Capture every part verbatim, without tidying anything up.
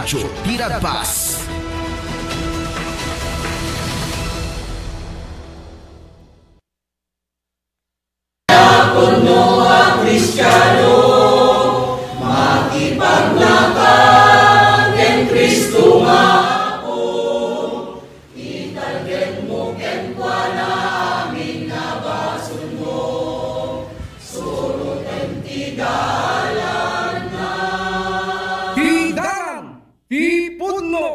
Radyo Tiragpas. Ti dalan, ti pudno,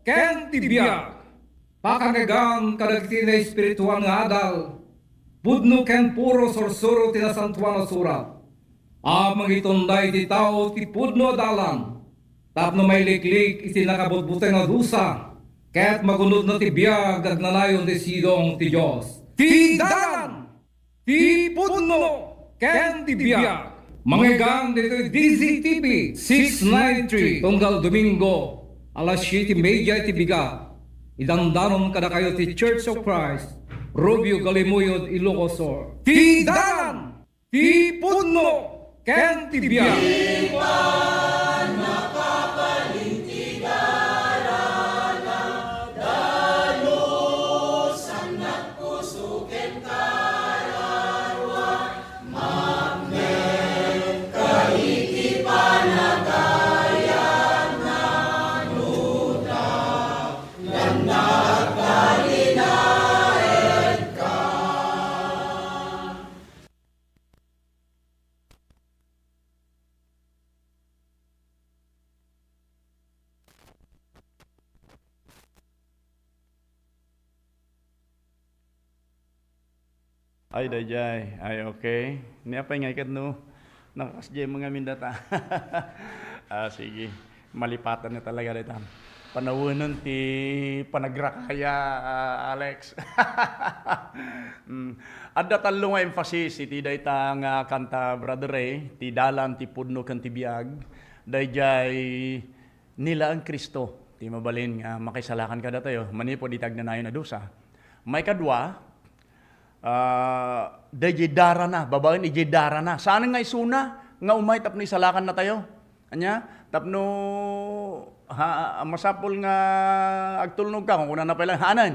ken ti biag. Pakangegan kadagiti naespirituan nga adal, pudno ken puro sursuro ti Nasantoan a Surat. A mangitunda iti tao ti pudno a dalan, tapno mailiklik iti nakabutbuteng a dusa, ket magunodna ti biag agnanayon ti sidong ti Dios. Ti dalan, ti pudno, ken ti biag. Mangeggan ditoy D Z T V six nine three, tunggal Domingo, alas siete media iti bigat. Idandanon kadakayo ti Church of Christ, Rubio Galimuyod, Ilocos Sur. Ti dalan, ti pudno, ken ti biag. Ay, dayjay. Ay, okay. Ni apay nga ikat no? Nakasjay mo nga mindata. Ah, sige. Malipatan na talaga dayta. Panawanan ti panagrakaya, ah, Alex. Mm. Adda tallo nga emphasis iti dayta nga kanta, Brother Ray, ti dalan, ti pudno, ken ti biag. Dayjay ni laeng Cristo ti mabalin nga makaisalakan kadatayo manipud iti agnanayon a dusa. Maikadua, ah, dayjay darana, babaen idiay darana. Saan nga isuna nga umay tapno isalakannatayo? Ania? Tapno, ha, masapul nga agtulnog ka, kun kunana pay laeng, "Haanen.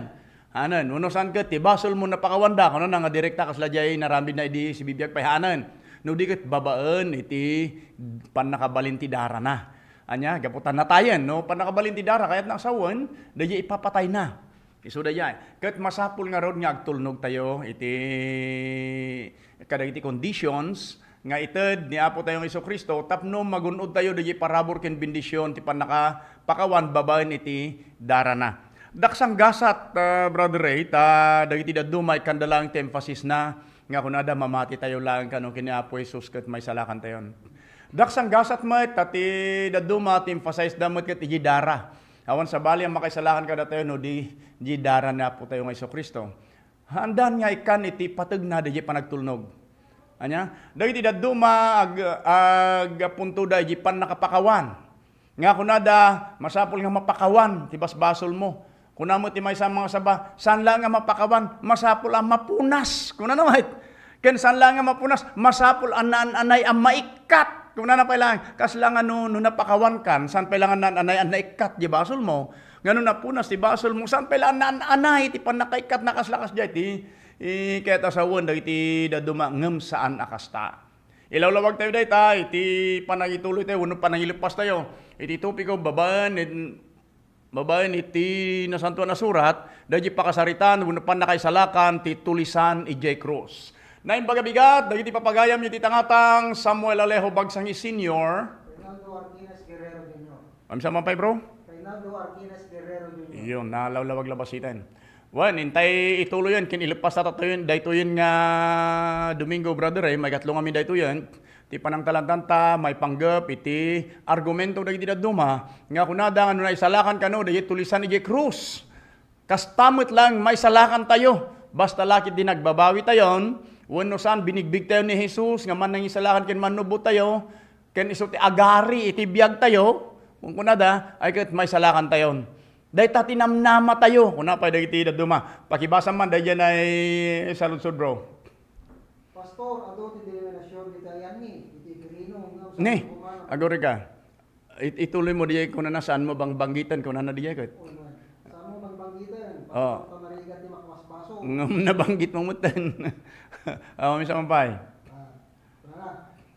Haanen." Wenno saan ket, ti basolmo napakawanda, kunana nga direkta kasla diay naramidna idi sibibiag pay, "Haanen." No di ket, babaen iti pannakabalin ti darana. Ania? Gapu ta natayen, no? Pannakabalin ti dara, kayatna a sawen, dayjay ipapatayna. Isu dayjay. Ket masapul ngarud nga agtulnogtayo iti kadagiti conditions nga ited ni Apotayo nga Jesu-Cristo tapno magun-odtayo dayjay parabur ken bendision ti pannakapakawan babaen iti darana. Daksang gasat, ah, Brother Ray, ta dagiti dadduma, ikkanda laeng ti emphasis na nga kunada, "Mamatitayo laeng kano ken ni Apo Jesus ket maisalakantayon." Daksang gasat met ta ti dadduma ti emphasize da met ket iti dara. Awan sabali a makaisalakan kadatayo no di, di dara ni Apotayo nga Jesu-Cristo. Haandan nga ikkan iti pategna dayjay panagtulnog. Ania? Dagiti dadduma ag-, agapuntoda iti pannakapakawan. Nga kunada, masapul nga mapakawan ti basbasolmo. Kuna met ti maysa a mangasaba, saan laeng a mapakawan, masapul a mapunas. Kunana met. Ken saan laeng a mapunas, masapul a naan-anay a maikkat. Kunana pay laeng, kasla nga no, no napakawankan, saan pay laeng a naan-anay a naikkat ti basolmo. Nga no napunas ti basolmo, saan pay laeng a naan-anay ti pannakaikkat na kasla kasdiay ti, i, ket asawen dagiti dadduma ngem saan a kasta. Ilawlawagtayo dayta iti panangituloytayo wenno panangileppastayo iti topiko babaen, babaen iti Nasantoan a Surat, daydi pakasaritaan wenno pannakaisalakan ti tulisan idiay krus. Naimbag a bigat dagiti papagayam iti tangatang Samuel Alejo Bagsangi Senior. Reinaldo Arquines Guerrero Junior. Mamsa man pay, bro? Reinaldo Arquines Guerrero Junior. Iyon, nalawlawag la basiten. Wen, intay ituloyen ken ileppasta daytoyen, daytoyen nga Domingo, brother, eh, maikatlo ngamin daytoyen. Ti panangtalantanta maipanggep iti argumento dagiti dadduma nga kunada nga no naisalakan kano daydi tulisan idiay krus. Kasta met laeng maisalakantayo, basta la ketdi nagbabawitayon, wenno saan, binigbigtayo ni Jesus nga mannangisalakan ken mannubbottayo, ken isu ti agari iti biagtayo, kunkunada, ay ket maisalakantayon. Dayta ti namnamatayo, kuna pay dagiti dadduma. Pakibasa man daydiay saludsod, bro. Pastor, adu ti denominasion dita ayanni, iti Quirino, ngem sa Ni, Tubukan, agurika. It-, ituloy mo diay kunana, saan mo bangbanggiten, kunana diay ket. Saan mo bangbanggiten? Oo. Pastor, ta narigat ti makbasbaso. Ngem nabanggit mo metten. Awan masampay. Ah, kunana,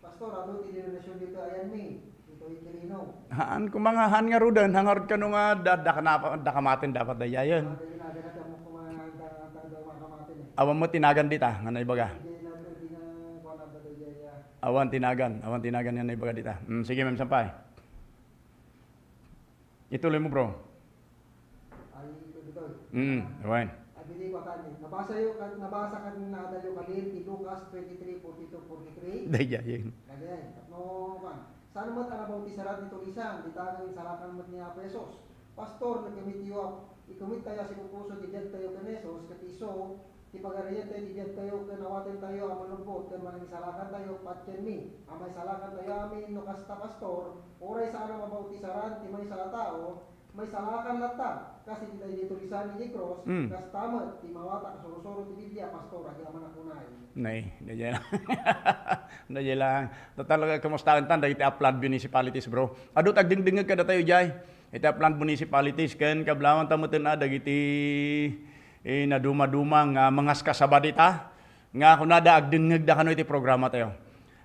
Pastor, adu ti denominasion ditoy ayanmi, ditoy Quirino. Haan koma nga, haan ngaruden, ha ngarud kano nga da-, da-, dakamaten dapat dayayen. Awan ti nagan dita nga naibaga. Awan ti nagan, awan ti nagan nga naibaga dita. Mm, sige, ma'am, sampay. Ituloy mo, bro. Ay, ito, ito. Mm, awan. Ay, bili ko, tani. Nabasa yo, kan-, nabasa kan nadalyo kadi ti Lucas twenty-three, forty-two, forty-three. Daydiayen. Daydiayen. Tapno, kan, saan met a nabautisaran ti tulisan, dita nga insalakan met ni Apo Jesus. Pastor, nakemit yo, ikemit tayo si kukuso ti biag tayo ken Jesus, ket isu, ti pagarian tayo, ti biag tayo, ken awaten tayo a manubbot, ken manangisalakan tayo, patien mi, a maisalakan tayo amin, no kasta, Pastor, uray saan a mabautisaran ti maysa a tao, maisalakan latta, kas iti daydi tulisan iti krus, Mm. kasta met ti mawat a kasuro-suro ti Biblia, Pastor, agi a manakunay. Nay, daydiay lang. Daydiay lang. Total, kumustaen tan dagiti upland municipalities, bro? Adu ti agdengdengngeg kadatayo, jay. Iti upland municipalities, ken kablawanta metten a dagiti, eh, nadumaduma nga mangaskasaba dita. Nga kunada, agdengngegda kano iti programa tayo.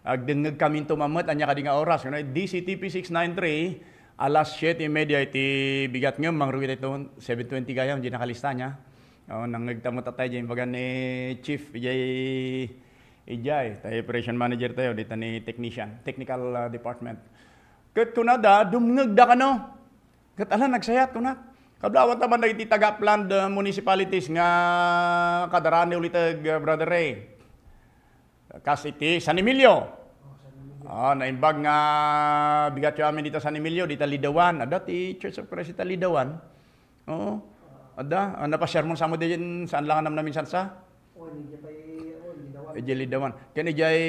Agdengngegkaminto man met, ania kadi nga oras? Kuno, D C T P six nine three, alas siete y media iti bigat ngem, mangrugi tayo seven twenty gayam, di nakalista niya. O, nangngegta met tayo, di imbagan ni Chief, ijay, ijay, tayo operation manager tayo, dita ni technician, technical, ah, department. Ket kunada, dumngegda kano. Ket ala, nagsayat, kunak. Kablawanta man dagiti taga-upland, ah, municipalities nga kadarani uliteg, ah, Brother Ray. Kas iti San Emilio. Ah, naimbag nga bigatyo amin dita San Emilio, dita Lidawan. Adda ti Church of Christ dita Lidawan. Oo. Adda, ah, napasiar mo sa mo diyan, saan lang a namnaminsan sa? Idiay Lidawan. Ken idiay,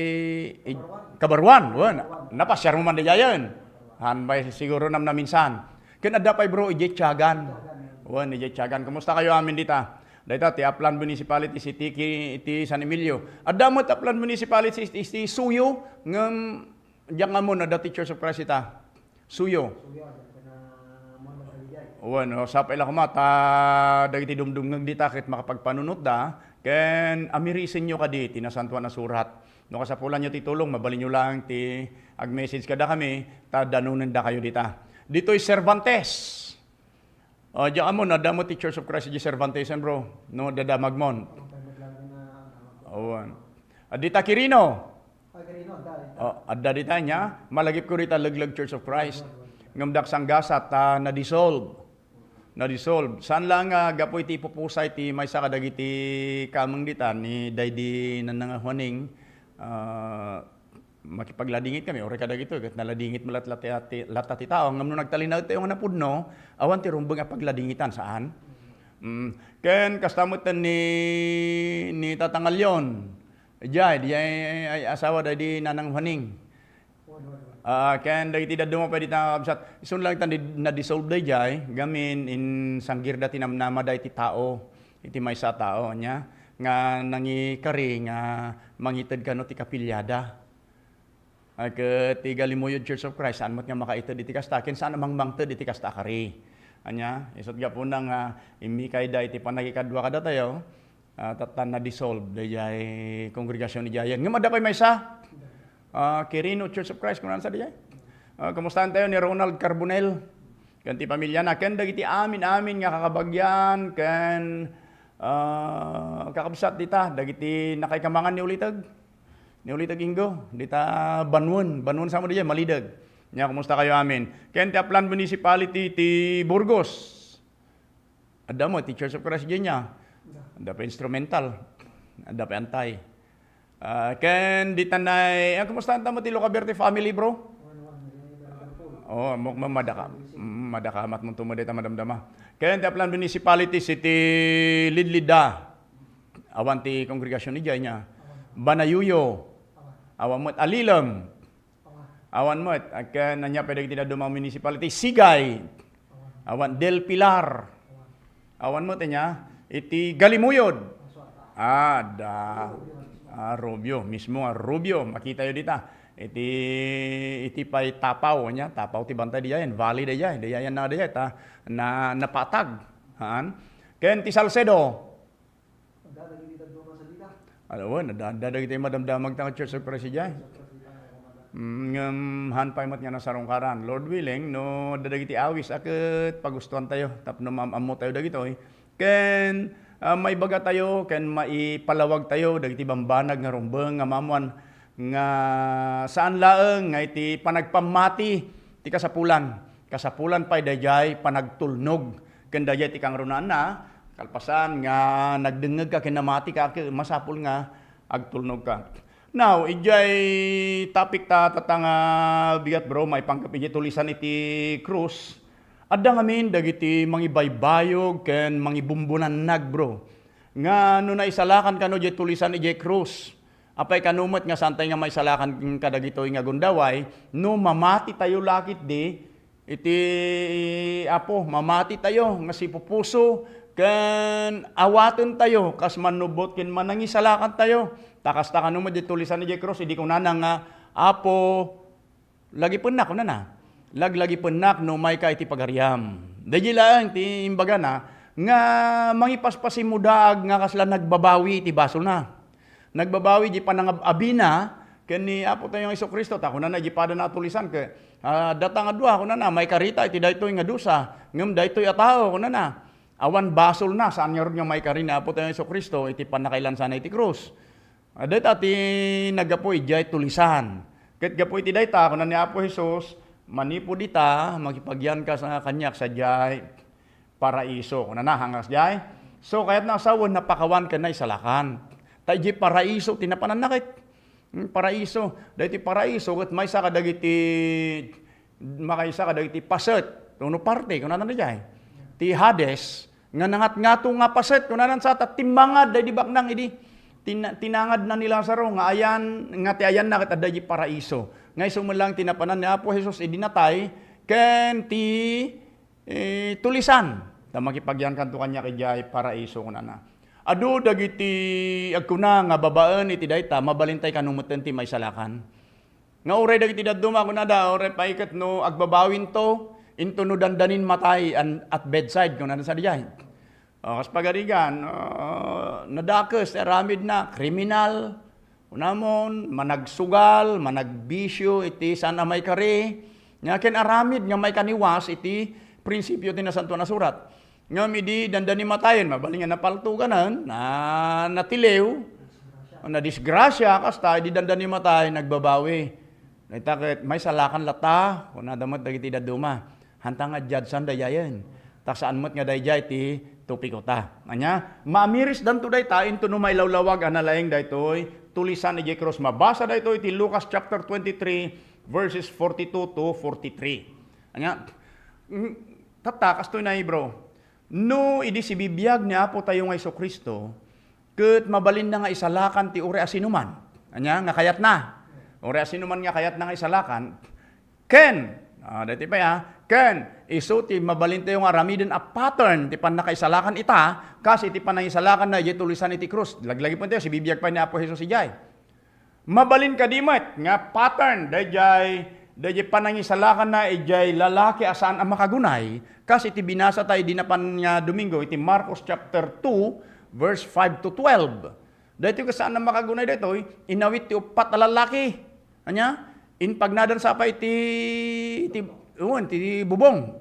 id-, Kabaruan, wen. Napasiar mo man diayen. Han, bay, siguro namnaminsan. Ken adda pay, bro, idiay Tiagan. Wen, idiay Tiagan. Kumusta kayo amin dita? Dayta, ti Upland Municipality, iti, iti San Emilio. Adda met Upland Municipality, iti, iti Suyo, ngem diak nga ammo, adda ti Church of Christ ita. Suyo. Suyo, adda na Muhammad Ali jay. Wen, o, sapay la koma, ta dagiti dumdumngeg dita ket makapagpanunotda, ken amirisenyo kadi ti Nasantoan a Surat. No kasapulanyo ti tulong, mabalinyo laeng ti ag-message kadakami, ta danonendakayo dita. Ditoy Cervantes. Ah, diak ammo, adda met ti Church of Christ iti Cervantes, bro. No, dadamagmon. Awan. Adda ita Quirino. Ah, Quirino, adda, adda. Oh, adda dita nia. Malagipko dita Legleg Church of Christ. Ngem diak sanggasat, ta na-dissolve. Na-dissolve. Saan lang nga gapu iti ipupusay ti maysa kadagiti kameng dita ni daydi Nanang Juaning, ah, makipagladingit kami, uray kadagitoy, ket naladingit met lat-, lat-, latta ti tao. Ngem no nagtalinaed tayo nga napudno, awan ti rumbeng a pagladingitan, saan? Mm. Ken kasta met ni, ni Tatang Alion. Diay, diay ay asawa daydi Nanang Juaning. Ah, ken dagiti dadduma pay dita nga kabsat. Isun lang ta di-, na-dissolve daydiay, gamin insanggirda ti namnamada iti tao, iti maysa a tao, nia, nga nangikari nga mangited kano ti kapiliada. Ay, ket ti Galimuyod Church of Christ, saan met nga makaited iti kasta, ken saan a mangmangted iti kasta a kari. Ania, isut' gapuna nga immikayda iti pannakikadua kadatayo, ah, tatta na-dissolve daydiay kongregasion idiayen. Ngem adda pay maysa, ah, Quirino Church of Christ, kunana sa daydiay. Ah, kumustaen tayo ni Ronald Carbonell ken ti pamiliana, ken dagiti amin-amin nga kakabagian, ken, ah, kakabsat dita, dagiti nakaikamangan ni Uliteg. Ni Uliteg Ingo, dita Banuen, Banuen sa mo diay, Malideg. Nia, kumusta kayo amin? Ken ti Upland Municipality ti Burgos. Adda met ti Church of Christ diay nia. Adda pa instrumental. Adda pa antay. Ah, ken dita nay, ah, kumusta anta mo ti Lucaverte family, bro? Oh, mo-, mo-, madaka-, mm, madakamat mo tumo dita madamdama. Ken ti Upland Municipality, iti Lidlida. Awan ti kongregasyon idiay nia. Banayuyo. Awan met. Alilem. Awan met. Ken ania pay dagiti dadduma a municipality? Sigay. Awan. Del Pilar. Awan met nia. Iti Galimuyod. Ah, da. Ah, Rubio. Mismo nga Rubio. Makitayo dita. Iti, iti pay Tapaw, ania? Tapaw ti bantay diay, valley diay, diay na diay, ta, na, napatag. Haan. Ken ti Salcedo. Ano, wen, adda, adda dagiti madamdamag ta nga Church of Christ diay. Mm, ngem, haan pay met nga nasarungkaran. Lord willing, no, adda dagiti awis a ket pagustuan tayo, tapno maam-ammo tayo dagitoy. Ken, ah, maibaga tayo, ken maipalawag tayo dagiti bambanag nga rumbeng nga maammuan nga saan laeng nga iti panagpammati ti kasapulan. Kasapulan pay daydiay panagtulnog ken daydiay ti kangrunaanna, kalpasan nga nagdengngegka ken namatika, ke-, masapul nga agtulnogka. Now, idiay topic ta, tatta nga bigat, bro, maipanggep idiay tulisan iti krus. Adda ngamin dagiti mangibaybayog ken mangibumbunannag, bro, nga no naisalakan kano diay tulisan idiay krus, apay kano met nga saantay nga maisalakan kadagitoy nga gundaway, no mamati tayo la ketdi iti Apo, mamati tayo nga sipupuso ken awaten tayo kas mannubbot ken manangisalakan tayo. Ta kasta kano met diay tulisan idiay krus, idi kunana nga, "Apo, lagipennak," kunana. "Laglagipennak no umayka iti pagariam." Daydi laeng ti imbagana nga mangipaspasimmo daag nga kasla nagbabawi iti basolna. Nagbabawi di panangab-abina ken ni Apo tayo nga Jesu-Cristo. Ta kunana, di pada natulisan ket, ah, data nga dua, kunana, "Maikarita iti daytoy nga dusa, ngem daytoy a tao," kunana, "awan basolna, saan ngarud nga maikari ni Apo tayo nga Jesu-Cristo iti pannakailansana iti krus." Ah, dayta ti naggapu idiay tulisan. Ket gapu iti dayta, kuna ni Apo Jesus, "Manipud ita, makipagyanka sa kaniak sadiay paraiso." Kunana, hangas diay. So, kayatna a sawen, napakawan ken naisalakan. Ta idiay paraiso ti napananna ket. Hmm, paraiso. Daytoy paraiso ket maysa kadagiti, makaysa kadagiti paset, wenno parte, kunana diay. Ti Hades, nga nangatngato nga paset, kunana sa ta timmangad daydi baknang idi tina-, tinangadna ni Lazaro nga ayan, nga ti ayanna ket adda idiay paraiso. Nga isu met laeng ti napanan ni Apo Jesus idi natay, ken ti, eh, tulisan. Ta makipagyankanto kaniak idiay paraiso, kunana. Adu dagiti agkuna nga babaen iti dayta, mabalintay kano metten ti maisalakan. Nga uray dagiti dadduma, kunada, uray pay ket no agbabawinto, into no dandanin matay an-, at bedside, kunada sadiay. O, kas pagarigan, ah, nadakes ti aramidna, kriminal, kunamon, managsugal, managbisio iti saan a maikari, nga ken aramid nga maikaniwas iti prinsipio ti Nasantoan a Surat. Ngem idi dandani matayen, mabalin nga napaltuganen, na, natiliw, nadisgrasia, kasta, idi dandani matayen, nagbabawi. Dayta ket, "Maisalakan latta," kunada met dagiti dadduma. Hanta nga judgean dayayen. Ta saan met nga daydiay ti topiko ta. Ania, maamirisdanto dayta into no mailawlawag a nalaing daytoy tulisan idiay krus. Mabasa daytoy ti Lucas chapter twenty-three, verses forty-two to forty-three. Ania, mm, tatta, kastoy na, bro. No idi sibibiag ni Apo tayo nga Jesu-Cristo, ket mabalinna nga isalakan ti uray a sinuman. Ania, nga kayatna. Uray a sinuman nga kayatna nga isalakan, ken, ah, daytoy pay, ah, ken, isu ti mabalintayo nga aramiden a pattern ti pannakaisalakan ita, kas iti panangisalakanna idiay tulisan iti krus. Laglagipentayo, sibibiag pay ni Apo Jesus idiay. Mabalin kadi met nga pattern daydiay, daydiay panangisalakanna idiay lalaki a saan a makagunay, kas iti binasa tayo idi napan nga Domingo iti Marcos chapter two, verse five to twelve. Daytoy ket saan a makagunay daytoy, inawit ti uppat a lalaki. Ania? Impagnadan sa pay ti, ti, wen, ti bubong.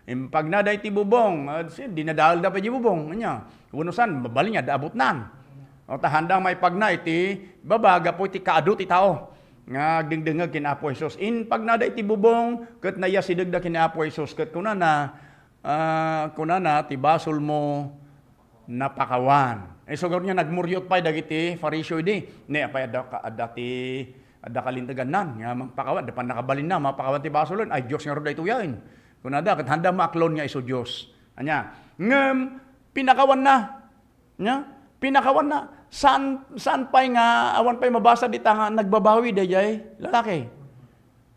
Impagnada iti bubong, ah, si-, dinadaelda pay di bubong. Ania? Wenno saan, mabalin nga, adda abutnan. O, ta handa maipagna iti baba, gapu iti kaadu ti tao nga agdengdengngeg ken Apo Jesus. Impagnada iti bubong, ket naiyasidegda ken Apo Jesus, ket kunana, ah, kunana, "Ti basolmo napakawan." Isu ngarud nga nagmuryot pay dagiti Fariseo idi. Ne, apay adda ka-, adda ti, adda kalintegannan nga mangpakawan, adda pannakabalinna, mapakawan ti basolen. Ay, Dios ngarud daytoyen. Kunada, ket handa maaklon nga isu Dios. Ania? Ngem, pinakawanna. Nia? Pinakawanna. Saan, saan pay nga, awan pay mabasa dita nga nagbabawi daydiay lalaki?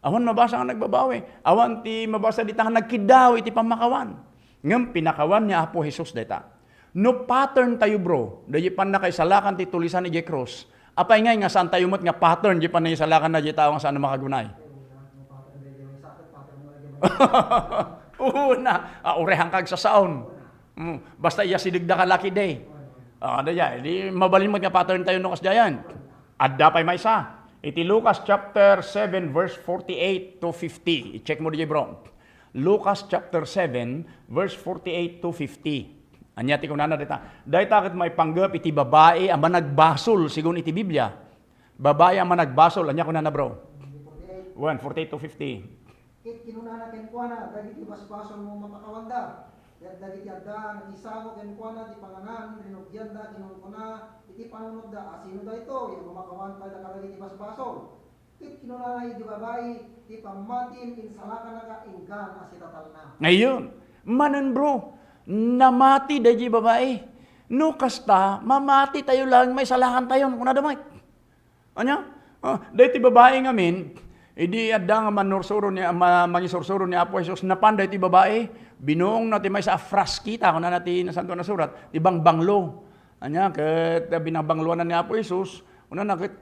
Awan mabasa nga nagbabawi. Awan ti mabasa dita nga nagkiddaw iti pammakawan. Ngem pinakawan ni Apo Jesus dayta. No pattern tayo, bro, daydi pannakaisalakan ti tulisan idiay krus, Apay ngay nga saan tayo met nga pattern di panangisalakanna di tao nga saan a makagunay? Oo na, ah, urehan kag sasaon. Mm, basta iya sidegda ka laki day. Ah, da ya, di mabalin met nga pattern tayo no kasdiayan. Adda pay maysa. Iti Lucas chapter seven, verse forty-eight to fifty. I-check mo di, bro. Lucas chapter seven, verse forty-eight to fifty. Ania ti kunana dita? Dayta ket maipanggep iti babai a managbasol sigun iti Biblia. Babai a managbasol, ania kunana, bro? Wen, forty-eight to fifty. Ket kinunana kenkuana, "Dagiti basbasolmo mapakawanda." Ket dagiti adda nakisago kenkuana ti panganan, rinugianda, kinunkuna iti panunotda, "Asino daytoy a mamakawan pay kadagiti basbasol?" Ket kinunana iti babai, "Ti pammatim, insalakanaka inkan a sitatalna." Ngayon, manen, bro, namati daydi babai. No kasta, mamati tayo lang, maisalakan tayo, kunada met. Ania? Ah, daytoy babai ngamin, idi adda nga manursuro ni, ma-, mangisursuro ni Apo Jesus, napan daytoy babai, binuongna ti maysa a fraskita, kunana ti Nasantoan a Surat, ti bangbanglo. Ania, ket binabangloanna ni Apo Jesus, kunana ket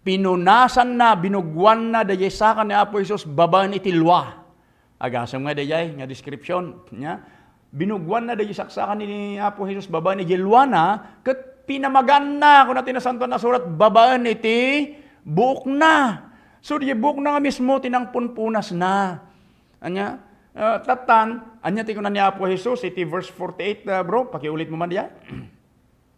pinunasanna, binugwanna daydiay saka ni Apo Jesus babaen iti lua. Agasem nga daydiay nga description, nia? Binugwanna daydiay saksaka ni Apo Jesus babaen idiay luana, ket pinamaganna, kuna ti Nasantoan a Surat, babaen iti buokna. So, diay buokna nga mismo ti nangpunpunasna. Ania? Ah, tattan, ania ti kuna ni Apo Jesus iti verse forty-eight, ah, bro? Pakiulit mo man diay.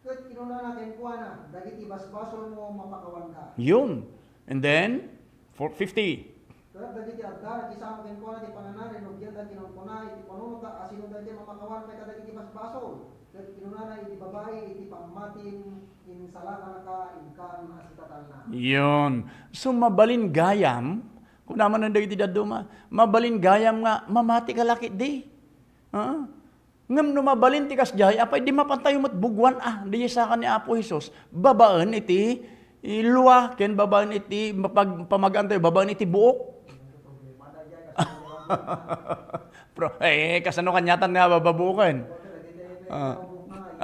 Ket kinunana kenkuana, "Dagiti basbasolmo mapakawanka." Yun. And then, for fifty. Ket dagiti adda nakisago kenkuana ti panganan, rinugianda, kinunkuna iti panunotda, "Asino daytoy mamakawan pay kadagiti basbasol?" Ket kinunana iti babai, "Iti pammatim, insalakanaka inkan a sitatalna." Yun. So, mabalin gayam, kuna manen dagiti dadduma, mabalin gayam nga mamati ka la ketdi. Ha? Ngem no mabalin ti kasdiay, apay di mapan tayo met bugwan, ah, di saka ni Apo Jesus, babaen iti, i, lua, ken babaen iti, pag-, pamagantayo, babaen iti buok. Pro-, eh, kasano kaniatan nga bababuoken? Ah.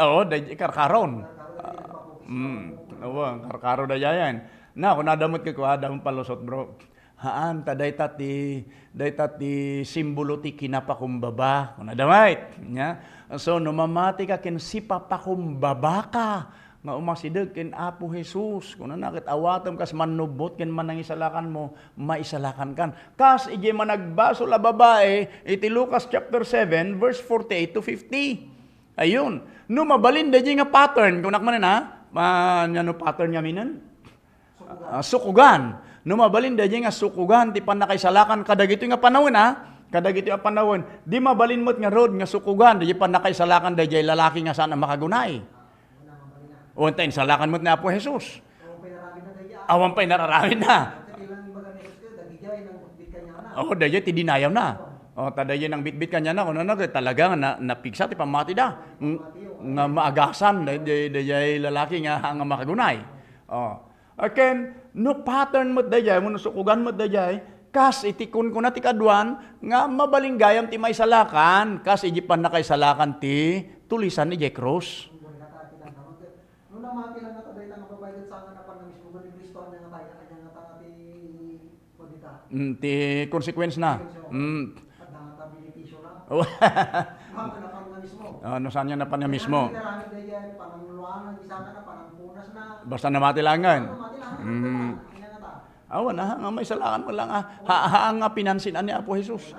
Oo, da-, karkaron. Ah, mm, oo, karkaro da yan. Na, kung nadamot ka, kuha, damot palusot, bro. Haan, ta dayta ti, dayta ti simbolo ti kinapakumbaba. Kuna da met, nia? So, no mamati ka ken sipapakumbaba ka nga umasideg ken Apo Jesus, kunana ket awatem kas mannubbot ken manangisalakanmo, maisalakankan. Kas idiay managbasol a babai iti Lucas chapter seven, verse forty-eight to fifty. Ayun. No mabalin daydiay nga pattern, kunak manen, ha? Ma-, ania no pattern nga minen? Ah, sukogan. No mabalin daydiay nga sukogan ti pannakaisalakan kadagitoy nga panawen, ah, kadagitoy a panawen, di mabalin met ngarud nga sukogan daydiay pannakaisalakan daydiay lalaki nga saan a makagunay. O, ta insalakan met ni Apo Jesus. Awan pay nararamidna. O, daydiay ti dinayawna. O, ta daydiay nangbitbit kaniana, kunana, talaga nga na-, napigsa ti pammatida. Ng-, nga maagasan, daydiay, daydiay lalaki nga, nga makagunay. O. Aken, no pattern met daydiay, wenno sukogan met daydiay, kas iti kunkuna ti kaduan, nga mabalin gayam ti maisalakan, kas iti pannakaisalakan ti tulisan idiay krus. No namati lang nga ta dayta nga babai ket saan nga napan nga mismo ken ni Cristo, ania nga tayo, ania nga ta nga ti, kuan dita? Mm, ti consequence na. Consequence, oo. Mm. Adda nga ta benepisyo na. Oh. Saan nga napan nga mismo? Ah, no saan nga napan nga mismo? Kaya nga ginaramid daydiay, panangluana, di saan nga na, panangpunas na. Basta namati lang, kan? Namati lang, mm. Ania nga ta? Awan, ah, nga maisalakan mo lang, ah. Ha, ha, nga pinansin ni Apo Jesus.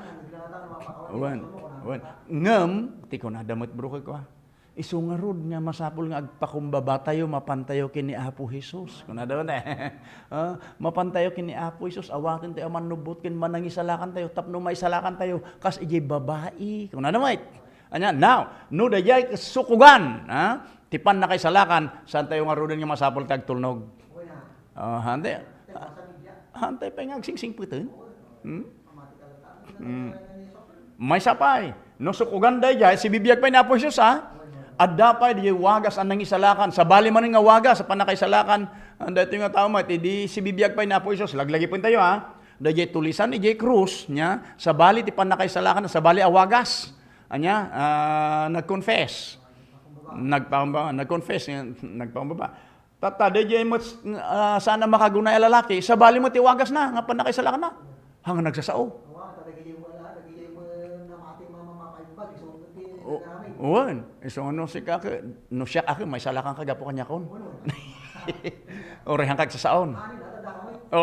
Awan, awan. Ngem, ti kunada met, bro, kay kua. Isu ngarud nga masapul nga agpakumbaba tayo, mapan tayo ken ni Apo Jesus. Kunada met, eh. Ah, mapan tayo ken ni Apo Jesus, awaten tayo a mannubbot ken manangisalakan tayo, tapno maisalakan tayo, kas idiay babai. Kunada met. Ania, now, no daydiay sukogan, ha? Ti pannakaisalakan, saan tayo ngaruden nga masapul ti agtulnog? Ah, hante. Hante pay nga agsingsingpeten. Hmm? Hmm. Maysa pay, no sukogan daydiay, sibibiag pay ni Apo Jesus, ha? Adda pay diay wagas a nangisalakan, sabali manen nga wagas a pannakaisalakan, ah, daytoy nga tao met, idi sibibiag pay ni Apo Jesus, laglagipen tayo, ha? Daydiay tulisan idiay krus, nia, sabali ti pannakaisalakan, sabali a wagas. Ania, ah, nag-confess. Nagpakamba-, nag-confess, nagpakumbaba. Tatta, daydiay met, ah, saan a makagunay a lalaki, sabali met ti wagasna nga pannakaisalakanna. Haan nga nagsasao. Awa, ta dagiti wala, dagiti met namati nga mamapaimbag, isu met ti O, nagaramid. Wen, isu nga no sika ke, no siak a ke, maisalakanka gapu kaniakon. Wen, wen. Uray haan ka agsasaon. Ani, natadda ka met. O,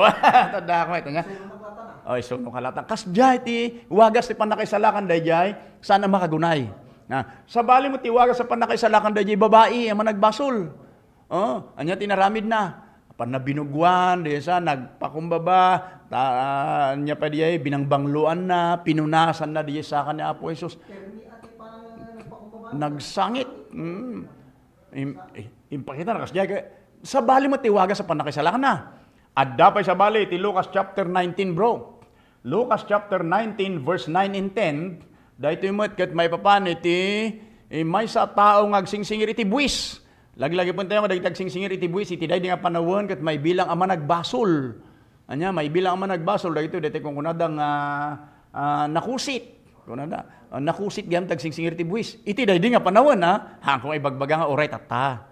tadda ka met, ania? Isu met latta na. O, isu met latta. Kasdiay ti wagas ti pannakaisalakan daydiay, saan a makagunay. Na, sabali met ti wagas a pannakaisalakan daydiay babai a managbasol. Oh, ania ti inaramidna? Apanna binugwan, di sa, nagpakumbaba, ta, ah, ania pay diay, binangbangloanna, pinunasanna diay saka ni Apo Jesus. Permi a ti pa-, nagpakumbaba. Nagsangit. Mm. Im-, i-, impakita na kasdiay, sabali met ti wagas a pannakaisalakanna. Adda pay sabali ti Lucas chapter nineteen, bro. Lucas chapter nineteen, verse nine and ten, daytoy met ket maipapan iti, eh, maysa a tao nga agsingsingir iti buis. Laglagipen tayo nga dagiti agsingsingir iti buis, iti daydi nga panawen ket maibilang a managbasol. Ania, maibilang a managbasol, dagitoy, daytoy kunkunada nga, ah, nakusit. Kunada, ah, nakusit gayam ti agsingsingir iti buis. Iti daydi nga panawen, ha? Haanko nga ibagbaga nga uray tatta.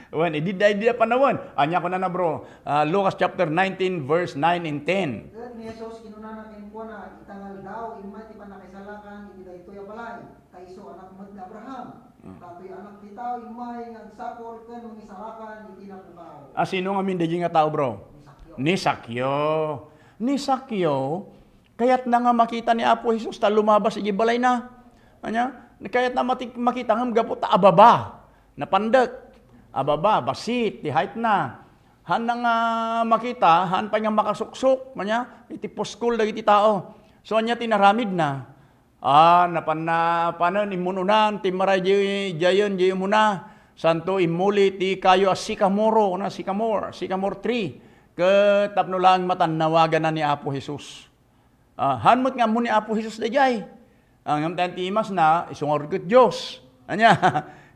Wen, idi daydi a panawen. Ania kunana, bro? Ah, Lucas chapter nineteen, verse nine and ten. Ket ni Jesus kinunana kenkuana, "Ita nga aldaw, immay ti pannakaisalakan iti daytoy a balay, ta isu anak met ni Abraham. Mm. Ta toy Anak ti Tao immay nga agsapul ken mangisalakan iti napukaw." Ah, sino ngamin daydi nga tao, bro? Ni Sakyo. Ni Sakyo. Ni Sakyo, kayatna nga makita ni Apo Jesus ta lumabas idiay balayna. Ania? Kayatna mati-, makita ngem gapu ta ababa. Napandek. Ababa, bassit ti height na. Haanna nga makita, haan pay nga makasuksok, ania? Iti puskol dagiti tao. So, ania ti inaramidna? Ah, napanna, panen, immun-unan, timmaray di, diayen, di umuna. Santo, immuli ti kayo a sikamoro, na sikamor, sycamore tree. Ket tapno laeng matannawagana ni Apo Jesus. Ah, haan met nga ammo ni Apo Jesus daydiay. Ah, ngem tayon ti imasna, isu ngarud ket Dios. Ania,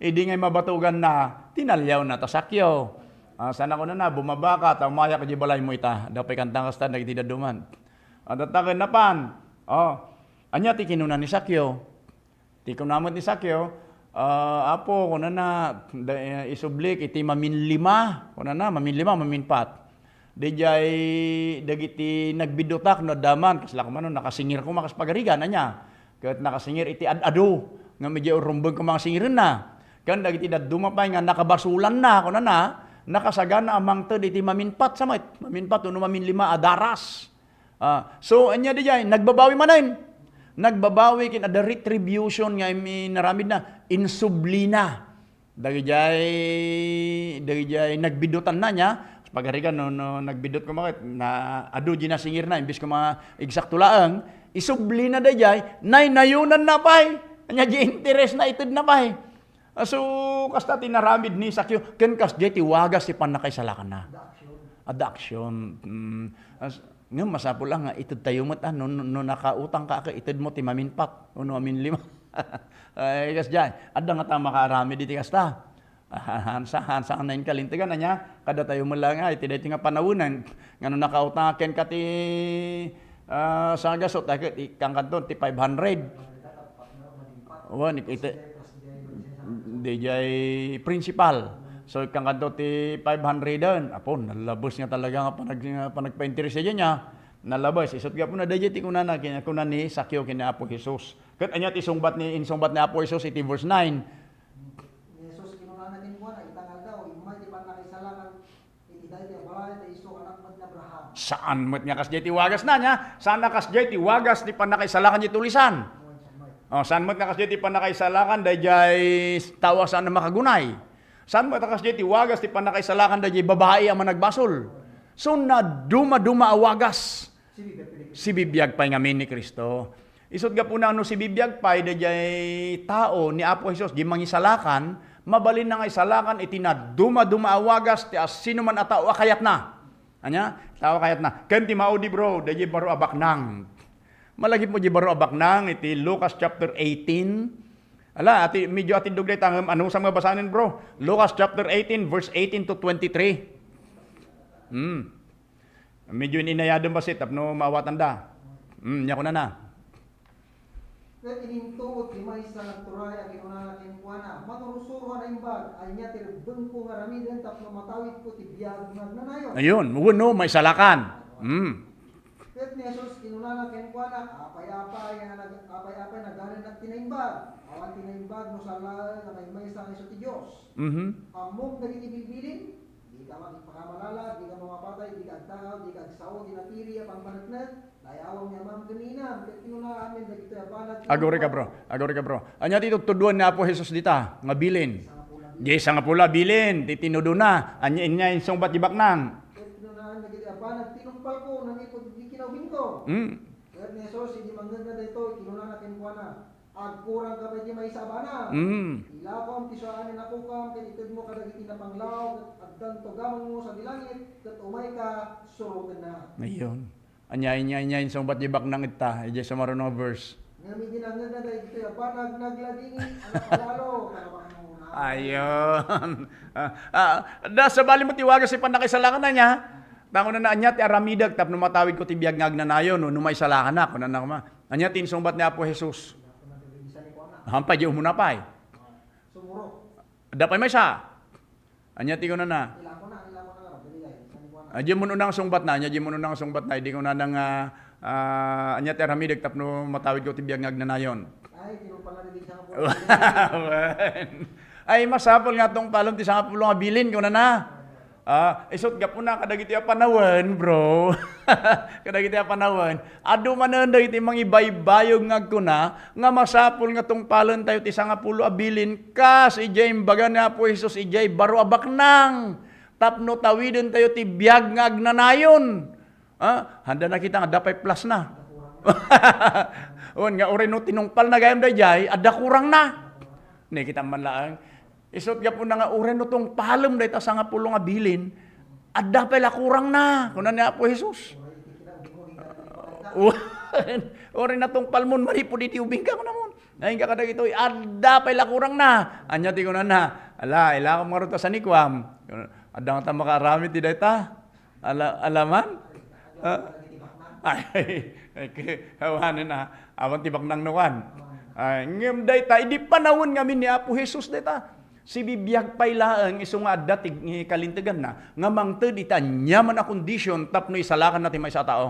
idi ngay mabatoganna, tinaliawna ta Sakyo. Ah, sana kunana, bumaba ka, ta umayak idiay balaymo ita. Adda pay kanta nga kasta, dagiti dadduma. Ah, tatta ken napan. Oh, ania ti kinuna ni Sakyo? Ti kuna met ni Sakyo, ah, "Apo," kunana, da-, eh, "isublik iti maminlima," kunana, "maminlima, maminpat. Daydiay dagiti nagbiddutak no adda man, kasla koma no nakasingir koma kas pagarigan, ania? Ket nakasingir iti ad-adu, ngem idiay urrumbeng koma nga singirenna. Ken dagiti dadduma pay nga nakabasolanna," kunana, "nakasagana a mangted iti maminpat sa met, maminpat wenno maminlima a daras." Ah, so, ania daydiay, nagbabawi manen. Nagbabawi ken adda retribution nga im-, inaramidna, insublina. Dagijay, dagijay nagbiddutanna nia, pagarigan no, no nagbiddut koma ket, na adu di nasingirna, imbes koma eksakto laeng, isublina daydiay, naynayonanna pay. Ania di interesna itedna pay. Ah, so, kasta ti naramid ni Sakyo, ken kasdiay ti wagas ti pannakaisalakanna. Adda action. Adda action. Mm. As-, ngem masapul la nga ited tayo met, ah, no, no, no nakautang ka, ka ited mo ti maminpat, o no maminlima. Ay, kasdiay. Adda nga ta makaaramid iti kasta. Ah, hansa, hansa nga nainkalintegan, ania? Kada tayo met la nga, iti daytoy nga panawen, nga no nakautang ken ka ti, ah, sagasut, ay, ikkankanto ti five hundred. Wen, ik-, iti, dayjay principal. So, ikkankanto ti five hundred-en. Apo, nalabes nga talaga nga panag-, nga panagpainteres dayjay nia. Nalabes. Isut' gapuna dayjay ti kunana, kin-, kuna ni Sakyo ken ni Apo Jesus. Ket ania ti sungbat ni, insungbat ni Apo Jesus iti verse nine? Ni Jesus kinunana kenkuana, "Ita nga aldaw, immay ti pannakaisalakan iti daytoy a balay, ta isu anak met ni Abraham." Saan met nga kasdiay ti wagasna, nia? Saan a kasdiay ti wagas ti pannakaisalakan ti tulisan? Oh, saan met nga kasdiay ti pannakaisalakan dayjay tao a saan a makagunay? Saan met a kasdiay ti wagas ti pannakaisalakan dayjay babai a managbasol? So, nadumaduma a wagas. Sibibiag pay ngamin ni Cristo. Isut' gapuna no sibibiag pay dayjay tao ni Apo Jesus, di mangisalakan, mabalinna nga isalakan iti nadumaduma a wagas ti asinoman a tao a kayatna. Ania? Tao a kayatna. Ken ti maudi, bro, dayjay baro a baknang. Malagipmo di baro a baknang iti Lucas chapter eighteen. Ala, ati, medyo atiddog dayta ngem anusam nga basanen, bro? Lucas chapter eighteen, verse eighteen to twenty-three. Hmm. Medyo in-inayadem bassit tapno maawatanda. Hmm, nia kunana. Ket inintuod ti maysa nga agturay a kinunana kenkuana, "Manursuro a naimbag, ania ti rebbengko nga aramiden tapno matawidko ti biag nga agnanayon?" Ayun, wenno maisalakan. Mm. Ket ni Jesus kinunana kenkuana, "Apay-apay nga nag-, apay-apay nagarennak ti naimbag? Awan ti naimbag no saan laeng a maymaysa nga isu ti Dios. Mhm. Ammom dagiti bilbilin, dika makipakamalala, dika mamapatay, dika agtakaw, dika agsao ti napiri a pampaneknek, layawam ni amam ken ni inam." Ket kinuna amin dagitoy a banag, Agurika, bro. Agurika, bro. Ania ti tudtuduan ni Apo Jesus dita nga bilin? Diay sangapulo a bilin ti tinudona. Ania, ania insungbat di baknang? Ket kinunaan dagiti a banag, "Tinungpalko nanipud iti kinaubingko." Mm. Ket ni Jesus, idi mangngegna daytoy, kinunana kenkuana, "Agkurangka pay ti maysa a banag. Mm. Ilakom ti suaan ni nakokam ket itedmo kadagiti napanglaw ket addanto gamengmo sadi langit, ket umayka, surotennak." Ayun. Ania, ania, ania insungbat di baknang ita, idiay sumaruno nga verse. Ngem idi nangngegna daytoy a banag, nagladingit a napalalo, ta napangmuna. Ayun. Ah, ah, da, sabali mo ti wagas ti pannakaisalakan na niya. Tango na ania ti aramidek tapno matawidko ti biag nga agnanayon, no, no maisalakan na, kunana koma. Ania ti insungbat ni Apo Jesus? Hampay, di umuna pay. Sumuro. Adda pay maysa. Ania ti kunana? Ilako na, ilako na nga, dali, dali. Saan ko na? Ania diay mun-una nga sungbatna, ania diay mun-una nga sungbatna, idi kunana nga, ah, ania ti aramidek tapno matawidko ti biag nga agnanayon? Ay, tinungpal na dagiti sangapulo. Wen. Ay, masapul nga tungpalem ti sangapulo nga bilin, kunana. Ah, isut' gapuna kadagiti a panawen, bro. Kadagiti a panawen. Adu manen dagiti mangibaybayog nga agkuna nga masapul nga tungpalentayo ti sangapulo a bilin kas idiay imbaga ni Apo Jesus idiay baro a baknang tapno tawidentayo ti biag nga agnanayon. Ah, haanda na kita nga adda pay plusna. Wen, nga uray no tinungpalna gayam daydiay, adda kurangna. Ni kita man laeng. Isut' gapuna nga uray no tungpalem dayta sangapulo nga bilin, adda pay la kurangna, kuna ni Apo Jesus. Uray natungpalmon manipud iti ubingka, kunamon. Ay, inka kadagitoy, adda pay la kurangna. Ania ti kunana? Ala, ilakom ngarud ta sanikuam. Adda ngata makaaramid ti dayta. Ala, alaman? Ah? Ay, ay, ke-, awanen a. Awan ti baknang no kan. Ay, ngem dayta, idi panawen ngamin ni Apo Jesus dayta. Sibibiag pay laeng isu nga adda ti kalinteganna nga mangted iti aniaman a kondisyon tapno isalakanna ti maysa a tao.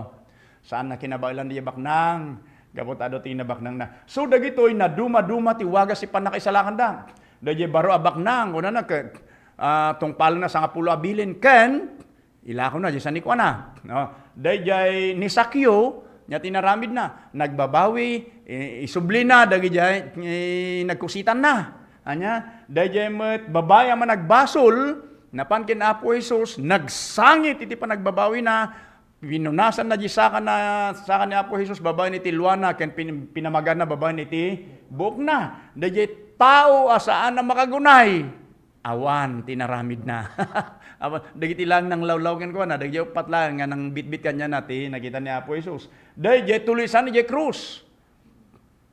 Saan na kinabaelan diay baknang, gapu ta adu ti kinabaknangna. So, dagitoy nadumaduma ti wagas ti pannakaisalakanda. Daydiay baro a baknang, kunana ket, ah, tungpalna sangapulo a bilin ken ilakona diay sanikuana, no? Daydiay ni Sakyo, nia ti inaramidna, nagbabawi, i-, isublina dagidiay, i-, nagkusitanna. Ania, daydiay met babai a managbasol, napan ken Apo Jesus, nagsangit iti panagbabawina, pinunasanna diay saka na, saka ni Apo Jesus babaen iti luana, ken pin-, pinamaganna babaen iti buokna. Daydiay tao a saan a makagunay. Awan ti inaramidna. Awan, dagiti laeng nanglawlaw kenkuana, dagiti uppat laeng nga nangbitbit kaniana ti nakita ni Apo Jesus. Daydiay tulisan idiay krus.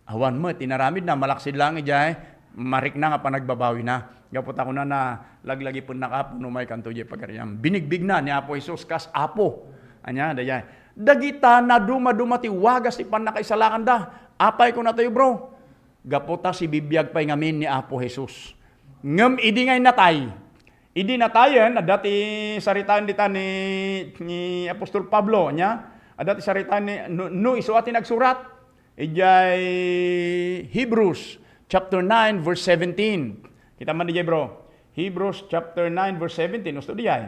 Awan met ti inaramidna, malaksid laeng idiay marikna nga panagbabawina. Gapu ta kunana, laglagipennaka, Apo, no umaykanto idiay pagariam. Binigbigna ni Apo Jesus kas Apo. Ania, daydiay. Dagita nadumaduma ti wagas ti pannakaisalakanda. Apay kunatayo, bro? Gapu ta sibibiag pay ngamin ni Apo Jesus. Ngem idi nga natay, idi natayen, adda ti saritaen dita ni, ni Apostol Pablo, nia? Adda ti saritaen ni, no, no isu a ti nagsurat, idiay Hebrews chapter nine, verse seventeen. Kita man diay, bro. Hebrews chapter nine, verse seventeen. Usto diay.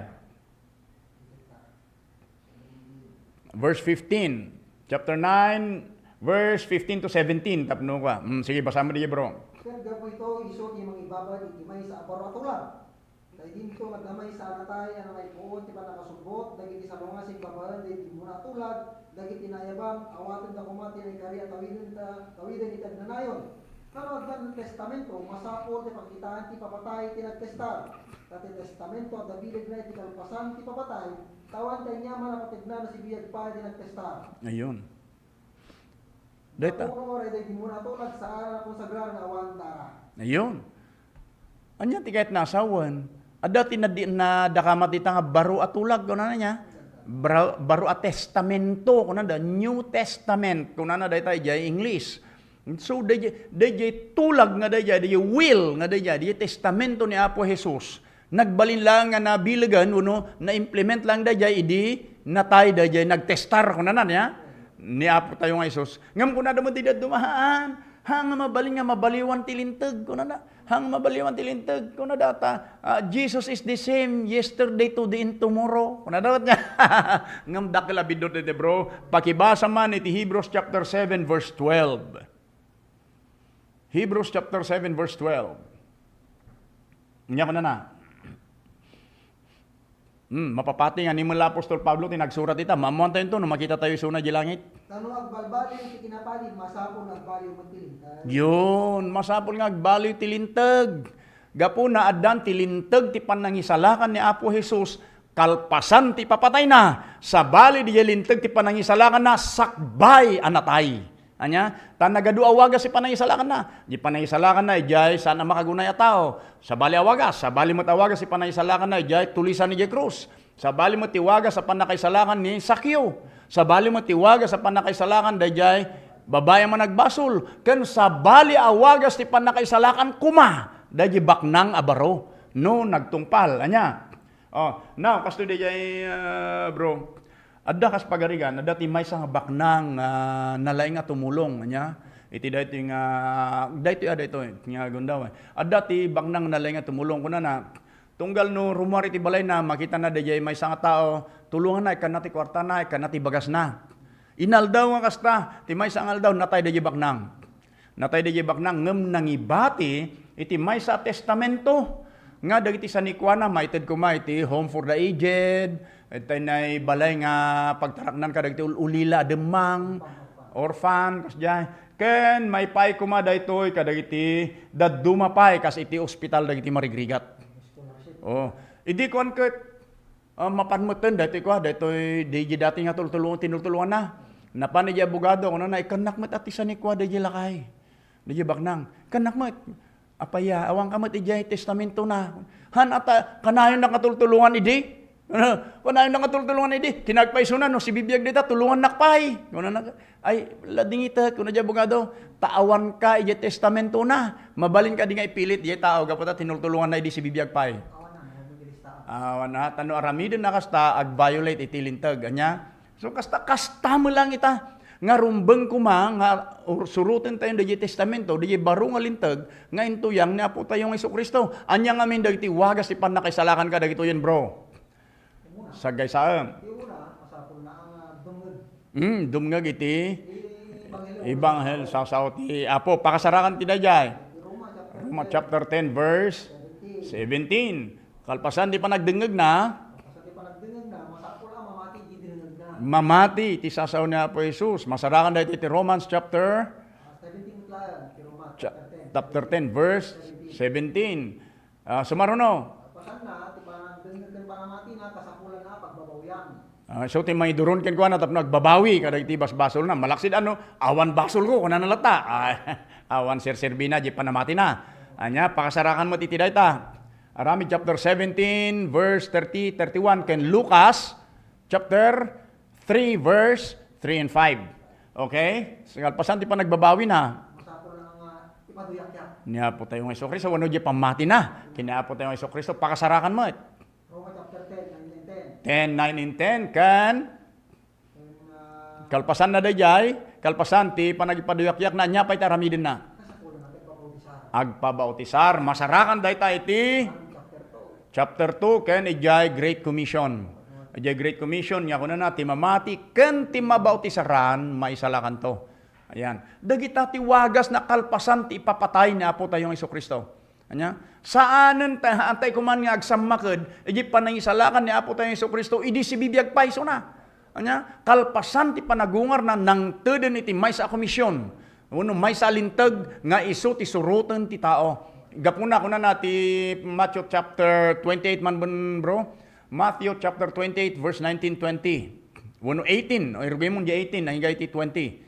Verse fifteen. Chapter nine, verse fifteen to seventeen. Tapno kua. Mm, sige, basa mo diay, bro. Ket gapu ito, isu ti mangibabad iti maysa a baro a tulag. Ta idinto nga adda maysa a natay a nangaipuon ti pannakasubbot dagiti salungasing babaen daydi immuna a tulag, dagiti naayabam, awatenna koma ti naikari a tawiden ta, tawiden iti agnanayon. Nano adda testamento, masapul ti pakitaan ti papatay ti nagtestar. Ta ti testamento adda bilegna iti kalpasan ti papatay, ta awan ti aniaman a pategnana sibibiag pay ti nagtestar. Ayun. Dayta. Gapu no uray daydi immuna a tulag, saan a nakonsagrar nga awan dara. Ayun. Ania ti kayatna a sawen? Adda ti nadi-, nadakamat dita nga baro a tulag, kunana nia? Baro, baro a testamento, kunana, the New Testament, kunana dayta idiay English. So, dayjay, dayjay tulag nga dayjay, dayjay will nga dayjay, dayjay testamento ni Apo Jesus, nagbalin lang nga nabilegan wenno na-implement lang dayjay idi natay dayjay nagtestar, kunana niya, ni Apo tayo nga Jesus. Ngem kunada met ti dadduma, "Haan, ha nga mabalin nga mabaliwan ti linteg," kunana. "Ha nga mabaliwan ti linteg," kunada ta, ah, "Jesus is the same yesterday, today, and tomorrow," kunada met niya. Ngem dakkel a biddut dayta, bro. Pakibasa man iti Hebrews chapter seven, verse twelve. Hebrews chapter seven, verse twelve. Ania kunana? Hmm, mapapati nga ni apostol Pablo ti nagsurat ita. Maammoantayo no makita tayo isuna di langit. Ta no agbalbaliw ti kinapadi, masapul nga agbaliw met ti linteg. Yun, masapul nga agbaliw ti linteg. Gapuna, addan ti linteg ti panangisalakan ni Apo Jesus, kalpasan ti ipapatayna. Sabali, diay linteg ti panangisalakanna, sakbay a natay. Ania? Ta nagadu a wagas ti panangisalakanna. Di panangisalakanna, idiay saan a makagunay a tao. Sabali a wagas, sabali met a wagas ti panangisalakanna, idiay tulisan idiay krus. Sabali met ti wagas a pannakaisalakan ni Sakyo. Sabali met ti wagas a pannakaisalakan daydiay babai a managbasol. Ken sabali a wagas ti pannakaisalakan koma daydiay baknang a baro no nagtungpal. Ania? Oh, now, kastoy daydiay, ah, bro. Adda kas pagarigan, adda ti maysa nga baknang, ah, nalaing a tumulong, ania? Iti daytoy nga, daytoy, ah, daytoy, nga gundaway. Adda ti baknang nalaing a tumulong, kunana, tunggal no rummuar iti balayna, makitana daydiay maysa nga tao, tulonganna, ikkanna ti kuartana, ikkanna ti bagasna. Inaldaw nga kasta, ti maysa nga aldaw, natay daydiay baknang. Natay daydiay baknang ngem nangibati iti maysa a testamento nga dagiti sanikuana maited koma iti Home for the Aged, itay nay balay nga pagtaraknan kadagiti ul-, ulila a demmang, orphan, kasdiay. Ken maipaay koma daytoy kadagiti dadduma pay kas iti ospital dagiti marigrigat. Oh, idi kuan ket Ah, mapan metten daytoy kua, daytoy, daydiay dati nga tultulong-, tinultulonganna. Napan idiay abogado, kunana, "Ikkannak met a ti sanikua daydiay lakay. Daydiay baknang. Ikkannak met. Apay a, awanka met idiay testamentona." Han, ata, kanayon nga tultulongan idi? Kanayon nga tultulongan idi? Kinagpaisuna, no, sibibiag dita, tulongannak pay. Kunana, "Ay, ladingitek," kuna diay abogado, "ta awanka idiay testamentona. Mabalin kadi nga ipilit diay tao gapu ta tinultulonganna idi sibibiag pay." Awan na, ta no aramiden a kasta, ag-violate iti linteg. Ania? So, kasta, kasta met lang ita. Nga rumbeng koma nga ur-, suroten tayo daydiay testamento, daydiay baro nga linteg nga intuyang ni Apo tayo nga Jesu-Cristo. Ania ngamin dagiti wagas ti pannakaisalakan kadagitoyen, bro? Sagaysaem. Ti una, masapulna nga dumngeg. Hmm, dumngeg iti Ti Ebanghelio. Ebanghelio, sasaw ti Apo. Pakasarakan ti daydiay. Ti Roma chapter Roma ten, chapter ten, verse seventeen. Seventeen. Kalpasan ti panagdengngegna. Kalpasan ti panagdengngegna, masapul a mamati iti dengngegna. Mamati ti sasaw ni Apo Jesus. Masarakan daytoy ti Romans chapter Ah, seventeen met laeng, ti Roma cha-, chapter ten. Chapter ten, verse seventeen. Ah, sumaruno. Kalpasanna, ti panagdengngeg ken panamatina, kasapulanna, pagbabawian. Ah, so, ti mangiduron kenkuana tapno agbabawi kadagiti basbasolna. Malaksid, ano, awan basolko, kunana latta. Ah, awan serserbina, di panamatina. Ania, pakasarakan met iti dayta. Aramid chapter seventeen, verse thirty, thirty-one, ken Lucas chapter three, verse three and five. Okay? So, kalpasan ti panagbabawina. Masapul nga ipaduyakyak. Ni Apo tayo nga Jesu-Cristo, wenno di pammatina. Ken ni Apo tayo nga Jesu-Cristo, pakasarakan met. Roma chapter ten, nine and ten. Ten, nine and ten, ken Ken, ah, kalpasan na daydiay, kalpasan ti panagipaduyakyakna, ania pay ti aramidenna? Agpabautisar. Masarakan dayta iti Chapter two. Chapter two, ken idiay Great Commission. Idiay Great Commission, nga kunana, ti mamati ken ti mabautisaran, maisalakanto. Ayan. Dagita ti wagas nga kalpasan ti ipapatay ni Apo tayo nga Jesu-Cristo. Ania? Saanen ta, antay koman nga agsammaked iti panangisalakan ni Apo tayo Jesu-Cristo idi sibibiag pay isuna. Ania? Kalpasan ti panagungarna, nangteden iti maysa a komisyon, wenno maysa a linteg nga isu ti suroten ti tao. Gapuna, kunana ti Matthew chapter twenty-eight man ben, bro. Matthew chapter twenty-eight, verse nineteen, twenty. Wenno eighteen, o irugimon di eighteen, naiga iti twenty.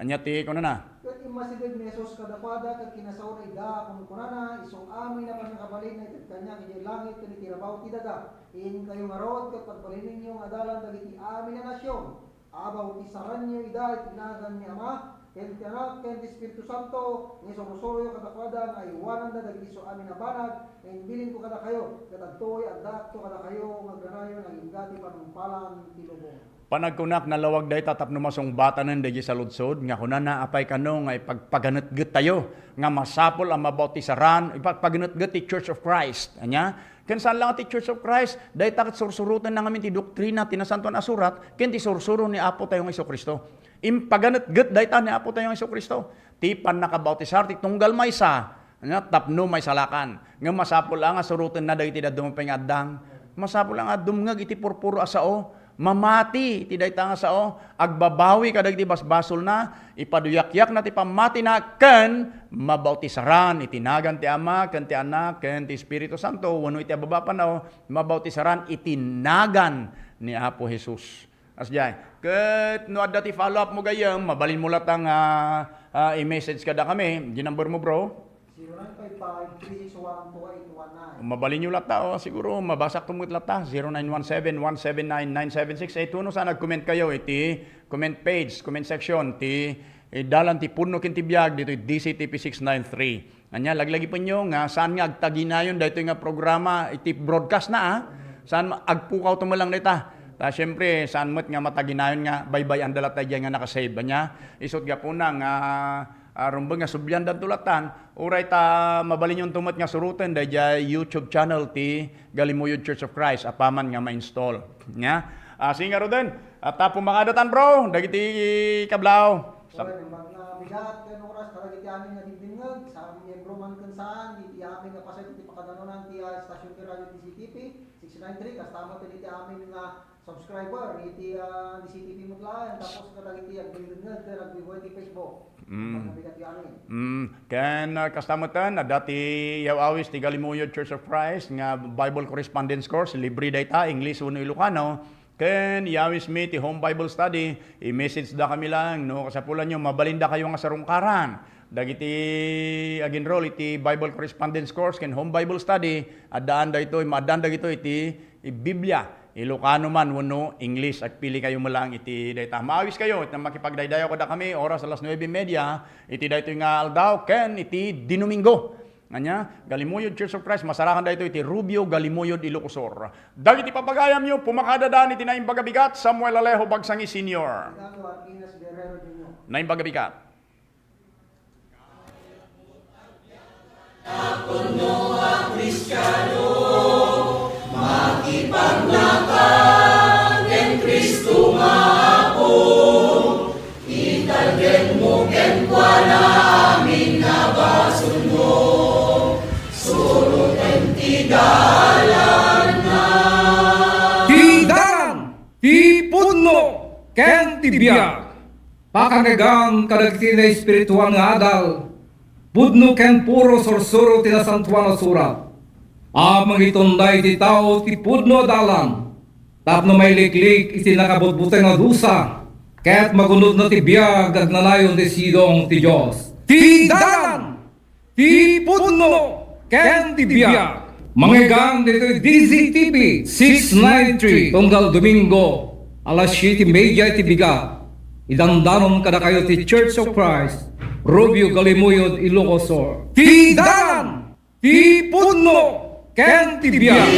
Ania ti kunana? Ket immasideg ni Jesus kadakuada ket kinasaona ida, kunkunana, isu amin a pannakabalinna itedkannak idiay langit ken iti rabaw ti daga. Inkayo ngarud ket pagbalinenyo nga adalan dagiti amin a nasion. Abautisaranyo ida iti nagan ni Ama, ken ti Anak, ken ti Espiritu Santo, nga isursuroyo kadakuada nga aywananda dagiti isu amin a banag, nga imbilinko kadakayo, ket adtoy addaakto kadakayo nga agnanayon agingga ti panungpalan ti lubong. Panagkunak, nalawag dayta tapno masungbatanen dagiti saludsod nga kunana, apay kano nga ipagpaganetgettayo nga masapul a mabautisaran, ipagpaganetget ti Church of Christ? Ania? Ken saan la nga ti Church of Christ, dayta ket sursurotenna ngamin ti doktrina ti Nasantoan a Surat ken ti sursuro ni Apotayo nga Jesu-Cristo. Impaganetget dayta ni Apotayo nga Jesu-Cristo. Ti pannakabautisar ti tunggal maysa, ania, tapno maisalakan. Ngem masapul a nga surotenna dagiti dadduma pay nga addang. Masapul a nga dumngeg iti purpuro a sao. Mamati iti dayta nga sao. Agbabawi kadagiti basbasolna. Ipaduyakyakna ti pammatina ken mabautisaran iti nagan ti Ama ken ti Anak ken ti Espiritu Santo wenno iti ababa panaw, mabautisaran iti nagan ni Apo Jesus. Asdiay. Ket no adda ti follow-up mo gayyem, mabalinmo latta nga, ah, i-message kadakami. Di number mo, bro? Zero nine five five, three six one, two eight one nine. Mabalinyo latta, o, siguro mabasakto met latta. Zero nine one seven, one seven nine, nine seven six eight. Wenno saan, nag-comment kayo iti comment page, comment section, ti, eh, Dalan ti Pudno ken ti Biag ditoy D C T P six nine three. Ania, laglagipenyo nga saan nga agtaginayon daytoy nga programa iti broadcast na, a. Saan ma-, agpukawto met lang dayta. Ta, siempre, saan met nga mataginayon nga baybay-anda latta idiay nga nakasave. Ania, isut' gapuna nga, ah, rumbeng nga subliandanto lattan, uray ta mabalinyonto met nga suroten daydiay YouTube channel ti Galimuyod Church of Christ, apaman nga ma-install. Ania? Ah, sige ngaruden, at, ah, pumakadatan, bro, dagiti kablaw. Sa- Wen, naimbag nga bigat ken oras kadagiti amin nga dimdimngeg, sa miyembro man ken saan, iti amin nga paset iti pakadanunan ti, ah, stasyon ti Radio D C T P six nine three, kasta met iti amin nga subscriber iti, ah, D C T P met laeng, tapos kadagiti agdimdimngeg ken agbibuay ti Facebook. Mm. Naimbag nga bigat ti amin. Mm. Ken, ah, kasta met, adda ti yaw-awis ti Galimuyod Church of Christ nga Bible correspondence course, libre dayta, English wenno Ilocano. Ken iyawismi ti home Bible study, i-message dakami laeng no kasapulanyo, mabalindakayo nga sarungkaran dagiti ag-enroll iti Bible correspondence course ken home Bible study. Addaan daytoy, maaddaan dagitoy iti Biblia, Ilocano man wenno English, agpilikayo met laeng iti dayta. Maawiskayo iti makipagdaydayaw kadakami oras alas nuebe y media iti daytoy nga aldaw ken iti Dinomingo. Ania, Galimuyod Church of Christ, masarakan daytoy iti Rubio, Galimuyod, Ilocos Sur. Dagiti papagayamyo, pumakadadan iti Naimbag a Bigat, Samuel Alejo Bagsangi Senior. Naimbag a Bigat. Kristiano, makipagnaka ken Cristo nga Apo. Italgenmo kenkuana amin a basolmo, suroten ti dalanna. Ti dalan, ti pudno, ken ti biag. Pakangegan kadagiti naespirituan nga adal, pudno ken puro sursuro ti Nasantoan a Surat. A mangitunda iti tao ti pudno a dalan, tapno mailiklik iti nakabutbuteng a dusa, ket magunodna ti biag agnanayon ti sidong ti Dios. Ti dalan, ti pudno, ken ti biag. Mangeggan ditoy D Z T V six nine three, tunggal Domingo, alas siete y media iti bigat. Idandanon kadakayo ti Church of Christ, Rubio, Galimuyod, Ilocos Sur. Ti dalan, ti pudno, ken ti biag.